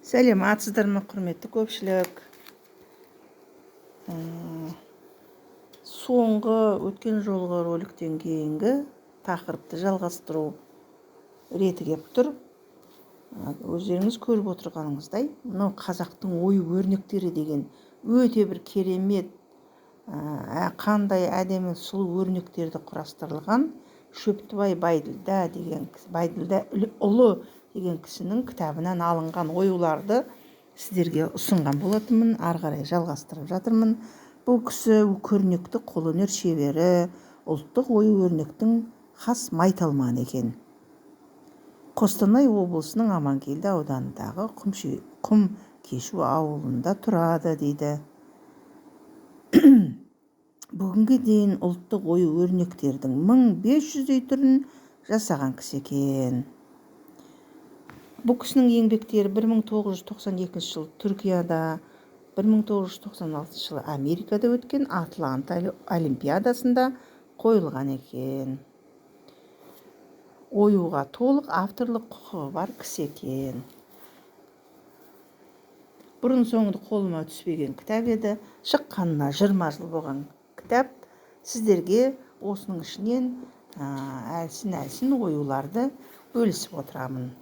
Сәлеметсіздер ме, құрметті көпшілік! Соңғы өткен жолғы роликтен кейінгі тақырыпты жалғастыру реті кеп тұр. Өздеріңіз көріп отырғаныңыздай, мынау қазақтың ою өрнектері деген өте бір керемет, қандай әдемі сұлу өрнектерді құрастырылған Шөптібай Байділдә деген, Байділдә ұлы деген кісінің кітабынан алынған оюларды сіздерге ұсынған болатынмын. Ары қарай жалғастырып жатырмын. Бұл кісі көрнекті қолөнер шебері, ұлттық ою өрнектің хас майталманы екен. Қостанай облысының Аманкелді ауданындағы Құмкешу ауылында тұрады дейді. Бүгінге дейін ұлттық ою өрнектердің 1500-дей түрін жасаған кісі екен. Бұл кісінің еңбектері 1992 жылы Түркияда, 1996 жылы Америкада өткен Атланта олимпиадасында қойылған екен. Оюға толық авторлық құқығы бар кісі екен. Бұрын соңды қолыма түспеген кітап еді. Шыққанына 20 жыл болған кітап. Сіздерге осының ішінен әлсін-әлсін оюларды бөлісіп отырамын.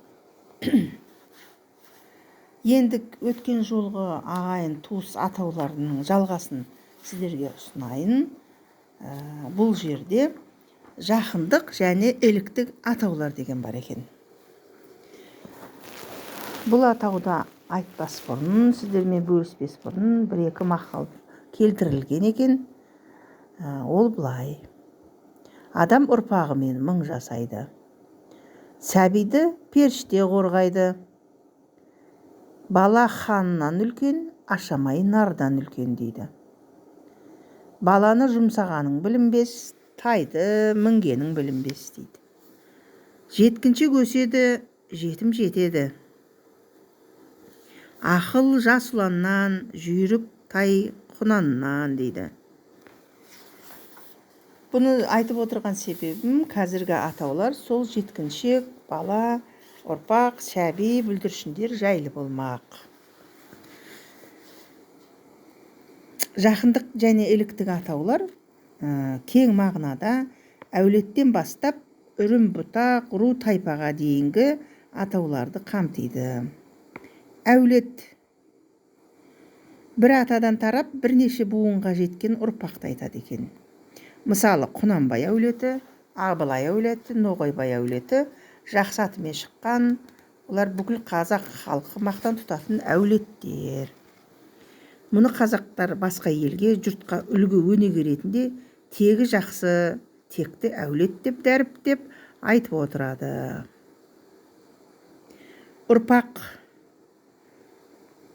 Енді өткен жолғы ағайын туыс атауларының жалғасын сіздерге ұсынайын. Бұл жерде жақындық және іліктік атаулар деген бар екен. Бұл атауды айтпас бұрын, сіздермен бөліспес бұрын бір-екі мақал келтірілген екен. Ол былай: адам ұрпағымен мың жасайды, сәбиді періште қорғайды, бала ханнан үлкен, ашамай нардан үлкен дейді. Баланы жұмсағаның білінбес, тайды мінгенің білінбес дейді. Жеткіншек өседі, жетім жетеді. Ақыл жас ұланнан, жүйрік тай құнаннан дейді. Бұны айтып отырған себебім, қазіргі атаулар сол жеткіншек, бала, ұрпақ, сәби, бүлдіршіндер жайлы болмақ. Жақындық және іліктік атаулар кең мағынада әулеттен бастап үрім бұтақ, ру тайпаға дейінгі атауларды қамтиды. Әулет бір атадан тарап бірнеше буынға жеткен ұрпақты айтады екен. Мысалы, Құнанбай әулеті, Абылай әулеті, Ноғайбай әулеті жақсы атымен шыққан, олар бүкіл қазақ халқы мақтан тұтатын әулеттер. Мұны қазақтар басқа елге, жұртқа үлгі өнеге ретінде тегі жақсы, текті әулет деп дәріптеп айтып отырады. Ұрпақ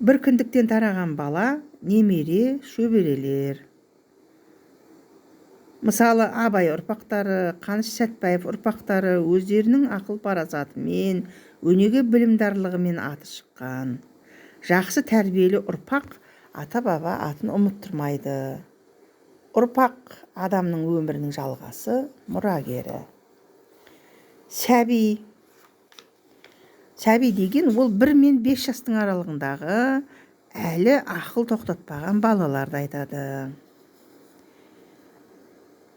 бір кіндіктен тараған бала, немере, шөберелер. Мысалы, Абай ұрпақтары, Қаныш Сәтбаев ұрпақтары өздерінің ақыл парасатымен, өнеге білімдарлығымен аты шыққан. Жақсы тәрбиелі ұрпақ ата-баба атын ұмыттырмайды. Ұрпақ адамның өмірінің жалғасы, мұрагері. Сәби. Сәби деген ол 1 мен 5 жастың аралығындағы әлі ақыл тоқтатпаған балаларды айтады.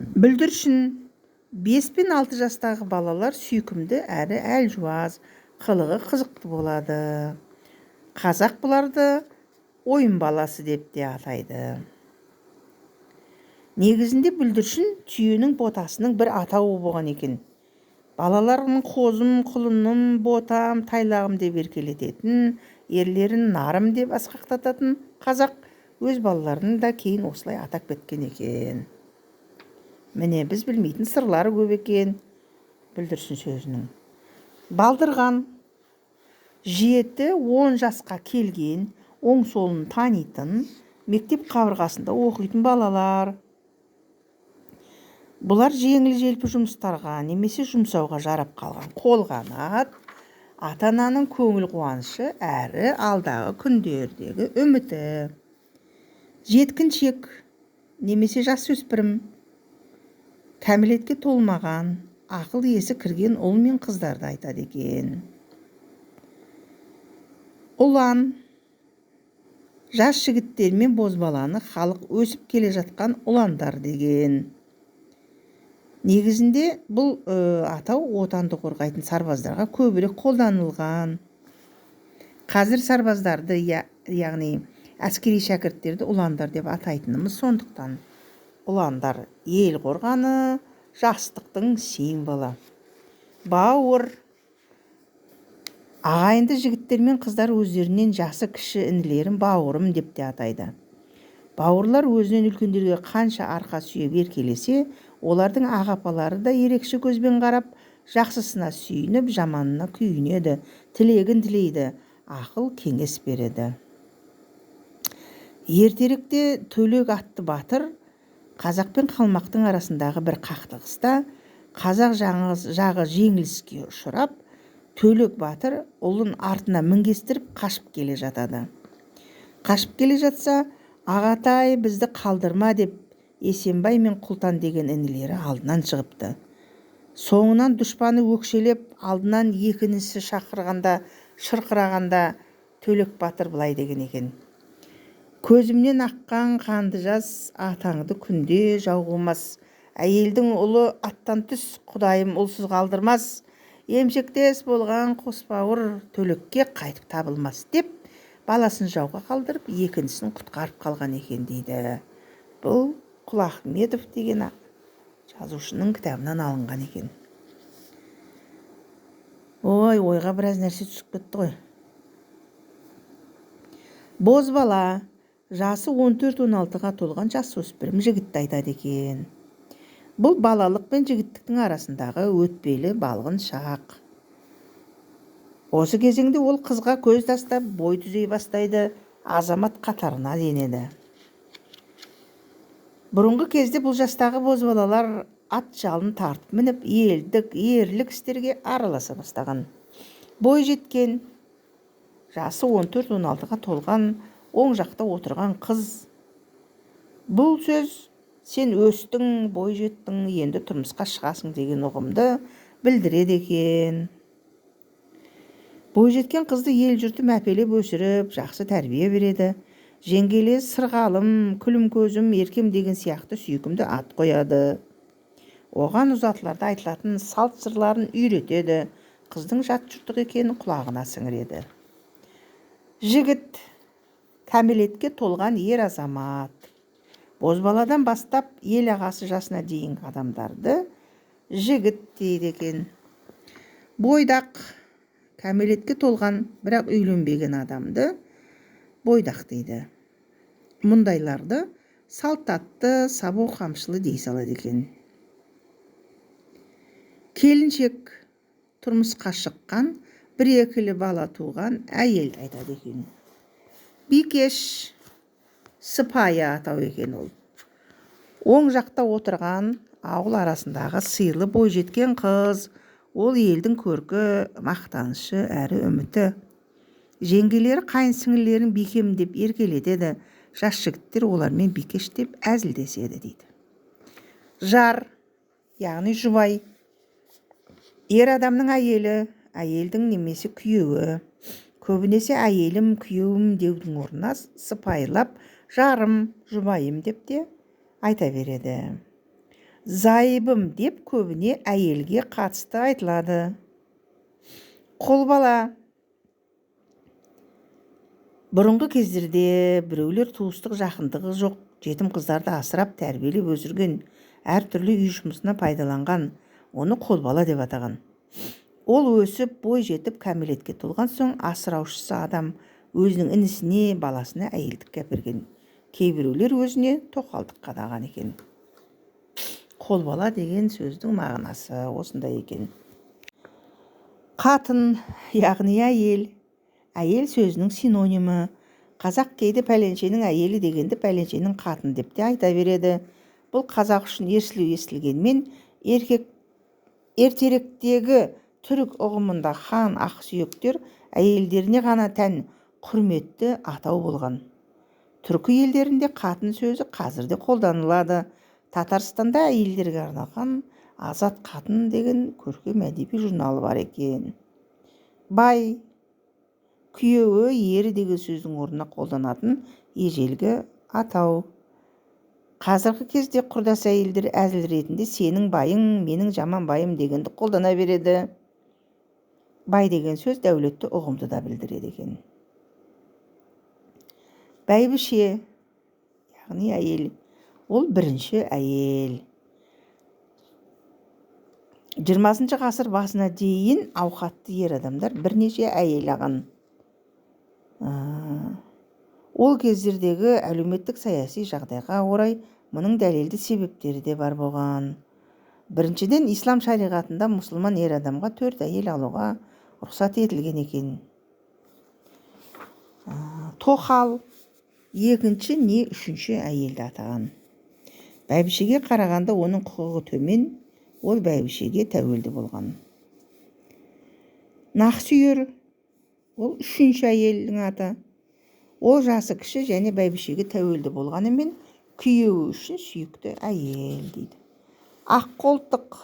Бүлдіршін 5 пен 6 жастағы балалар сүйкімді әрі әлжуаз, қылығы қызықты болады. Қазақ бұларды ойын баласы деп те атайды. Негізінде бүлдіршін түйенің ботасының бір атауы болған екен. Балаларының қозым, құлыным, ботам, тайлағым деп еркелететін, ерлерін нарым деп асқақтататын қазақ өз балаларын да кейін осылай атап кеткен екен. Міне, біз білмейтін сырлары көп екен бүлдіршін сөзінің. Балдырған 7-10 жасқа келген, оң солын танитын, мектеп қабырғасында оқитын балалар. Бұлар жеңіл-желпі жұмыстарға немесе жұмсауға жарап қалған қолғанат, ата-ананың көңіл қуанышы әрі алдағы күндердегі үміті. Жеткіншек немесе жасөспірім, кәмелетке толмаған, ақыл есі кірген ұл мен қыздарды айтады екен. Ұлан. Жас жігіттер мен бозбаланы халық өсіп келе жатқан ұландар деген. Негізінде бұл атау отанды қорғайтын сарбаздарға көбірек қолданылған. Қазір сарбаздарды, яғни әскери шәкірттерді ұландар деп атайтынымыз сондықтан. Ұландар ел қорғаны, жастықтың символы. Бауыр. Ағайынды жігіттер мен қыздар өздерінен жасы кіші інілерін бауырым деп те атайды. Бауырлар өзінен үлкендерге қанша арқа сүйеп еркелесе, олардың аға апалары да ерекше көзбен қарап, жақсысына сүйініп, жаманына күйінеді, тілегін тілейді, ақыл кеңес береді. Ертеректе Төлек атты батыр қазақ пен қалмақтың арасындағы бір қақтығыста қазақ жағы жеңіліске ұшырап, Төлек батыр ұлын артына мінгестіріп қашып келе жатады. Қашып келе жатса, ағатай, бізді қалдырма деп Есенбай мен Құлтан деген інілері алдынан шығыпты. Соңынан дұшпаны өкшелеп, алдынан екі інісі шақырғанда, шырқырағанда Төлек батыр былай деген екен: көзімнен аққан қанды жас, атаңды күнде жау қумас, әйелдің ұлы аттан түс, құдайым ұлсыз қалдырмас, емшектес болған қос бауыр Төлекке қайтып табылмас деп баласын жауға қалдырып, екі інісін құтқарып қалған екен дейді. Бұл Құлахметов деген жазушының кітабынан алынған екен. Ой, ойға біраз нәрсе түсіп кетті ғой. Бозбала. Жасы 14-16-ға толған жасөспірім жігітті айтады екен. Бұл балалық пен жігіттіктің арасындағы өтпелі балғын шақ. Осы кезеңде ол қызға көз тастап, бой түзей бастайды, азамат қатарына енеді. Бұрынғы кезде бұл жастағы бозбалалар ат жалын тартып мініп, елдік, ерлік істерге араласа бастаған. Бой жеткен, жасы 14-16-ға толған оң жақта отырған қыз. Бұл сөз сен өстің, бой жеттің, енді тұрмысқа шығасың деген ұғымды білдіреді екен. Бой жеткен қызды ел жұрты мәпелеп өсіріп, жақсы тәрбие береді. Жеңгелес сырғалым, күлім көзім, еркем деген сияқты сүйкімді ат қояды. Оған ұзатыларда айтылатын салт сырларын үйретеді, қыздың жат жұрттық екенін құлағына сіңіреді. Жігіт. Кәмелетке толған ер азамат. Бозбаладан бастап ел ағасы жасына дейінгі адамдарды жігіт дейді екен. Бойдақ. Кәмелетке толған, бірақ үйленбеген адамды бойдақ дейді. Мұндайларды салтатты, сабау қамшылы дей салады екен. Келіншек. Тұрмысқа шыққан, бір-екілі бала туған әйел айтады екен. Бикеш. Сыпайы атау екен ол. Оң жақта отырған ауыл арасындағы сыйлы бойжеткен қыз, ол елдің көркі, мақтанышы әрі үміті. Жеңгелері қайын сіңлілерін бикем деп еркелетеді, жас жігіттер олармен бикеш деп әзілдеседі дейді. Жар, яғни жұбай. Ер адамның әйелі, әйелдің немесе күйеуі. Көбінесе әйелім, күйеуім деудің орнына сыпайылап жарым, жұбайым деп те айта береді. Зайыбым деп көбіне әйелге қатысты айтылады. Қолбала. Бұрынғы кездерде біреулер туыстық жақындығы жоқ жетім қыздарды асырап тәрбиелеп өсірген, әртүрлі үй жұмысына пайдаланған, оны қолбала деп атаған. Ол өсіп, бой жетіп, кәмелетке толған соң асыраушысы адам өзінің інісіне, баласына әйелдікке әперген. Кейбіреулер өзіне тоқалдыққа қадаған екен. Қолбала деген сөздің мағынасы осындай екен. Қатын, яғни әйел. Әйел сөзінің синонимі. Қазақ кейде пәленшенің әйелі дегенді пәленшенің қатын деп те айта береді. Бұл қазақ үшін ерсілеу естілгенмен, ертеректегі түрік ұғымында хан ақсүйектер әйелдеріне ғана тән құрметті атау болған. Түркі елдерінде қатын сөзі қазір де қолданылады. Татарстанда әйелдерге арналған Азат қатын деген көркем әдеби журналы бар екен. Бай. Күйеуі, ері деген сөздің орнына қолданатын ежелгі атау. Қазіргі кезде құрдас әйелдер әзіл ретінде сенің байың, менің жаман байым дегенді қолдана береді. Бай деген сөз дәулетті ұғымды да білдіреді екен. Бәйбіше, яғни әйел, ол бірінші әйел. 20 ғасыр басына дейін ауқатты ер адамдар бірнеше әйел алған. Ол кездердегі әлеуметтік саяси жағдайға орай мұның дәлелді себептері де бар болған. Біріншіден, ислам шариғатында мұсылман ер адамға 4 әйел алуға рұқсат етілген екен. Тоқал екінші не үшінші әйелді атаған. Бәйбішеге қарағанда оның құқығы төмен, ол бәйбішеге тәуелді болған. Нақсүйер, ол үшінші әйелдің аты. Ол жасы кіші және бәйбішеге тәуелді болғанымен күйеуі үшін сүйікті әйел дейді. Аққолтық,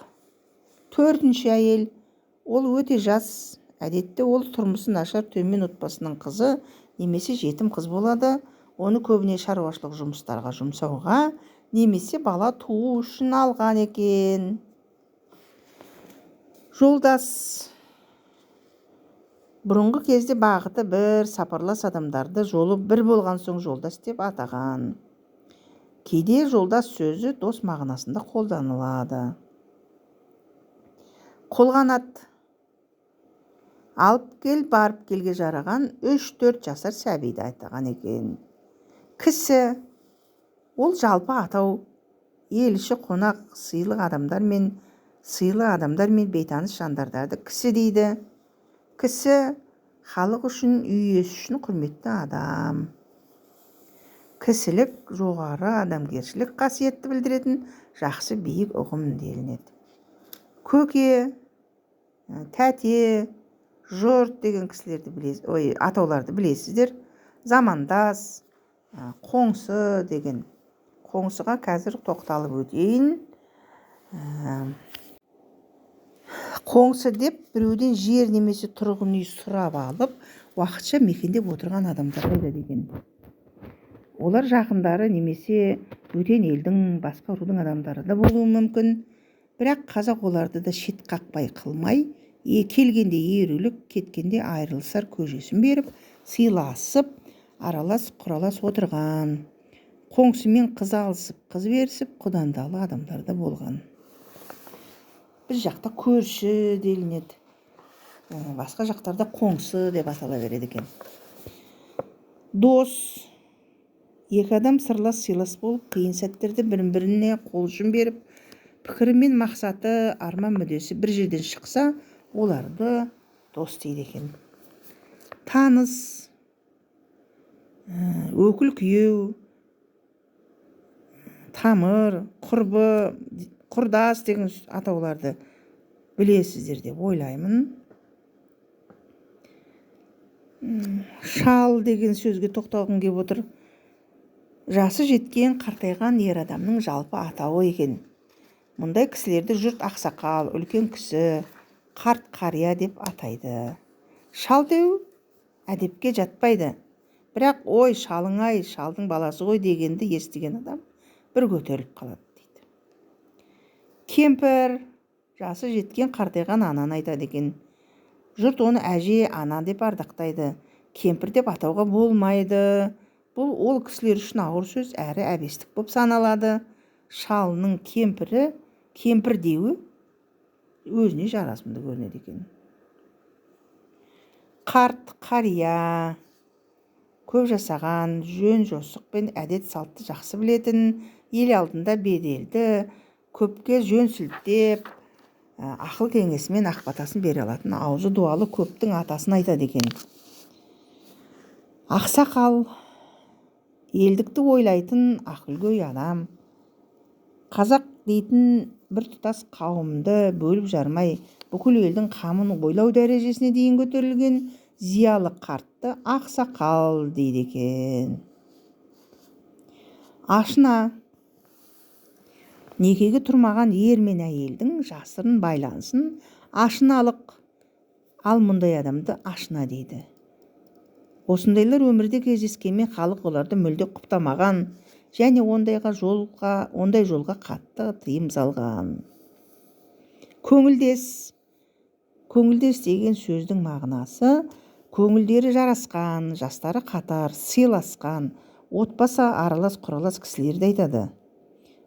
төртінші әйел, ол өте жас, әдетте ол тұрмысы нашар төмен отбасының қызы немесе жетім қыз болады. Оны көбіне шаруашылық жұмыстарға жұмсауға немесе бала туу үшін алған екен. Жолдас, бұрынғы кезде бағыты бір, сапарлас адамдарды жолы бір болған соң жолдас деп атаған. Кейде жолдас сөзі дос мағынасында қолданылады. Қолғанат, алып кел, барып келге жараған 3-4 жасар сәбиді атаған екен. Кісі, ол жалпы атау, ел іші қонақ, сыйлы адамдар мен бейтаныс жандарды кісі дейді. Кісі халық үшін, үй иесі үшін құрметті адам. Кісілік жоғары адамгершілік қасиетті білдіретін жақсы биік ұғым делінеді. Көке, тәте, жұрт деген кісілерді білесіз, ой, атауларды білесіздер. Замандас, қоңсы деген. Қоңсыға қазір тоқталып өтейін. Қоңсы деп біреуден жер немесе тұрғын үй сұрап алып, уақытша мекендеп отырған адамдар айтады екен. Олар жақындары немесе бөтен елдің, басқа рудың адамдары да болуы мүмкін. Бірақ қазақ оларды да шет қақпай қылмай, келгенде ерулік, кеткенде айырылысар көжесін беріп, сыйласып, аралас құралас отырған. Қоңсымен қыз алысып, қыз берісіп, құдандалы адамдар да болған. Біз жақта көрші делінеді. Басқа жақтарда қоңсы деп атала береді екен. Дос, екі адам сырлас сыйлас болып, қиын сәттерде бір-біріне қол ұшын беріп, пікірі мен мақсаты, арман мүддесі бір жерден шықса, оларды дос дейді екен. Таныс, өкіл күйеу, тамыр, құрбы, құрдас деген атауларды білесіздер деп ойлаймын. Шал деген сөзге тоқталғым келіп отыр. Жасы жеткен, қартайған ер адамның жалпы атауы екен. Мұндай кісілерді жұрт ақсақал, үлкен кісі, қарт қария деп атайды. Шал деу әдепке жатпайды. Бірақ ой, шалың-ай, шалдың баласы ғой дегенді естіген адам бір көтеріліп қалады дейді. Кемпір, жасы жеткен қартайған ананы айтады екен. Жұрт оны әже, ана деп ардақтайды. Кемпір деп атауға болмайды. Бұл ол кісілер үшін ауыр сөз әрі әбестік боп саналады. Шалының кемпірі, кемпір деуі өзіне жарасымды көрінеді екен. Қарт, қария, көп жасаған, жөн жосық пен әдет салтты жақсы білетін, ел алдында беделді, көпке жөн сілтеп, ақыл кеңесімен ақ батасын бере алатын аузы дуалы көптің атасын айтады екен. Ақсақал, елдікті ойлайтын ақылгөй адам. Қазақ дейтін бір тұтас қауымды бөліп жармай, бүкіл елдің қамын ойлау дәрежесіне дейін көтерілген зиялы қартты ақсақал дейді екен. Ашына, некеге тұрмаған ер мен әйелдің жасырын байланысын ашыналық, ал мұндай адамды ашына дейді. Осындайлар өмірде кездескенмен, халық оларды мүлде құптамаған және ондай жолға қатты тыйым салған. Көңілдес. Көңілдес деген сөздің мағынасы көңілдері жарасқан, жастары қатар, сыйласқан, отбасы аралас құралас кісілерді айтады.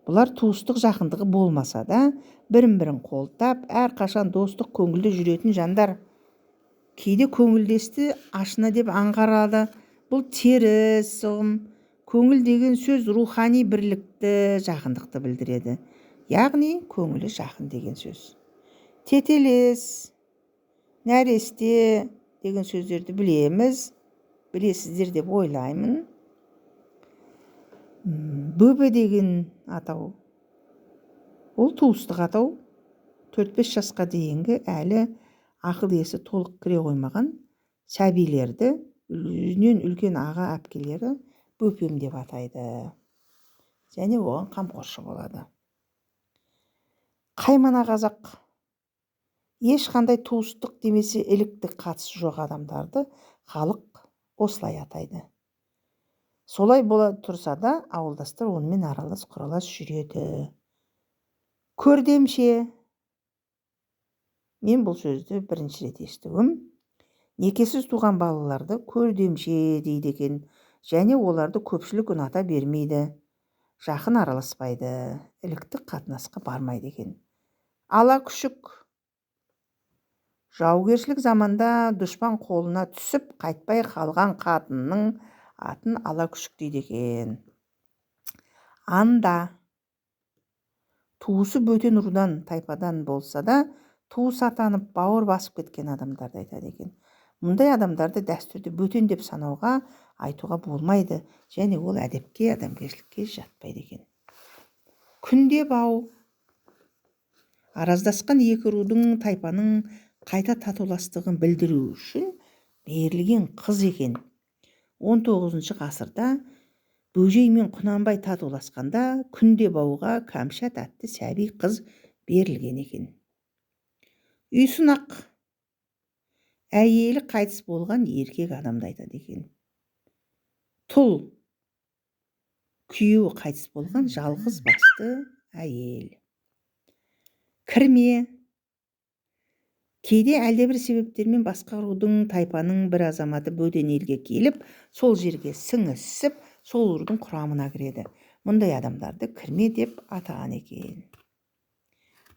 Бұлар туыстық жақындығы болмаса да, бірін-бірін қолдап, әрқашан достық көңілді жүретін жандар. Кейде көңілдесті ашына деп аңғарады. Бұл теріс ұғым. Көңіл деген сөз рухани бірлікті, жақындықты білдіреді. Яғни көңілі жақын деген сөз. Тетелес, нәресте деген сөздерді білеміз, білесіздер деп ойлаймын. Бөбе деген атау. Ол туыстық атау. 4-5 жасқа дейінгі әлі ақыл есі толық кіре қоймаған сәбилерді өзінен үлкен аға әпкелері бөпем деп атайды және оған қамқоршы болады. Қаймана қазақ. Ешқандай туыстық немесе іліктік қатысы жоқ адамдарды халық осылай атайды. Солай бола тұрса да, ауылдастар онымен аралас құралас жүреді. Көрдемше. Мен бұл сөзді бірінші рет естуім. Некесіз туған балаларды көрдемше дейді екен және оларды көпшілік ұната бермейді, жақын араласпайды, іліктік қатынасқа бармайды екен. Ала күшік. Жаугершілік заманда дұшпан қолына түсіп қайтпай қалған қатынның атын ала күшік дейді екен. Анда. Туысы бөтен рудан, тайпадан болса да, туыс атанып, бауыр басып кеткен адамдарды айтады екен. Мұндай адамдарды дәстүрде бөтен деп санауға, айтуға болмайды және ол әдепке, адамгершілікке жатпайды екен. Күнде бау. Араздасқан екі рудың, тайпаның қайта татуластығын білдіру үшін берілген қыз екен. 19 ғасырда Бөжей мен Құнанбай татуласқанда күнде бауға Кәмшат атты сәби қыз берілген екен. Үйсынақ. Әйелі қайтыс болған еркек адамды айтады екен. Тұл. Күйеуі қайтыс болған жалғыз басты әйел. Кірме. Кейде әлдебір себептермен басқа рудың, тайпаның бір азаматы бөтен елге келіп, сол жерге сіңісіп, сол рудың құрамына кіреді. Мұндай адамдарды кірме деп атаған екен.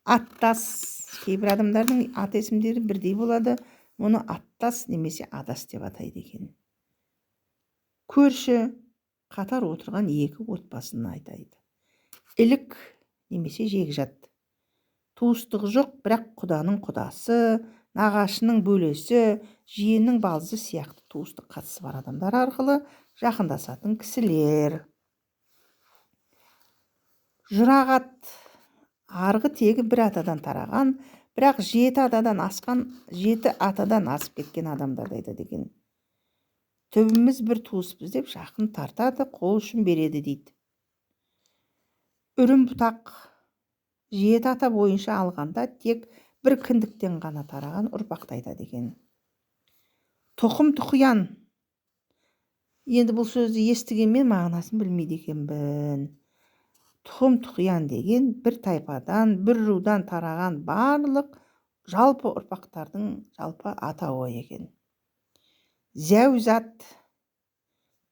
Аттас. Кейбір адамдардың ат есімдері бірдей болады. Мұны аттас немесе адас деп атайды екен. Көрші. Қатар отырған екі отбасын айтайды. Ілік немесе жекжат. Туыстығы жоқ, бірақ құданың құдасы, нағашының бөлесі, жиеннің балдызы сияқты туыстық қатысы бар адамдар арқылы жақындасатын кісілер. Жұрағат. Арғы тегі бір атадан тараған, бірақ жеті атадан асып кеткен адамдарды айтады екен. Түбіміз бір туыспыз деп жақын тартады, қол ұшын береді дейді. Үрім бұтақ. Жеті ата бойынша алғанда тек бір кіндіктен ғана тараған ұрпақты айтады екен. Тұқым тұқиян. Енді бұл сөзді естігенмен мағынасын білмейді екенмін. Тұқым тұқиян деген бір тайпадан, бір рудан тараған барлық жалпы ұрпақтардың жалпы атауы екен. Зәузат.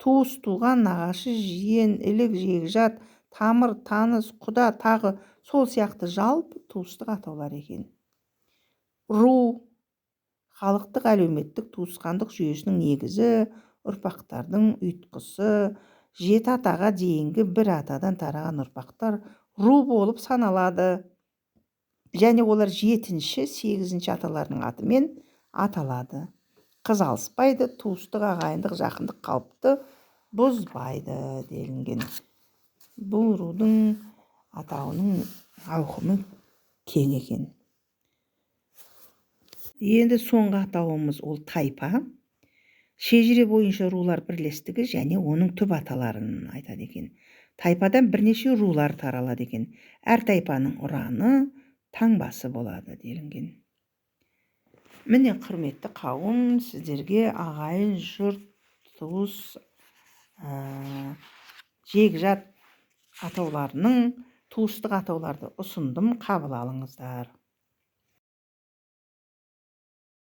Туыс туған, нағашы, жиен, ілік, жекжат, тамыр, таныс, құда, тағы сол сияқты жалпы туыстық атаулар екен. Ру. Халықтық әлеуметтік туысқандық жүйесінің негізі, ұрпақтардың ұйтқысы, жеті атаға дейінгі бір атадан тараған ұрпақтар ру болып саналады. Және олар 7-ші, 8-ші аталарының атымен аталады. Қыз алыспайды, туыстық, ағайындық, жақындық қалыпты бұзбайды делінген. Бұл рудың атауының ауқымы кең екен. Енді соңғы атауымыз ол тайпа. Шежіре бойынша рулар бірлестігі және оның түп аталарын айтады екен. Тайпадан бірнеше рулар таралады екен. Әр тайпаның ұраны, таңбасы болады делінген. Міне, құрметті қауым, сіздерге ағайын жұрт Туыс, жекжат атауларының, туыстық атауларды ұсындым, қабыл алыңыздар.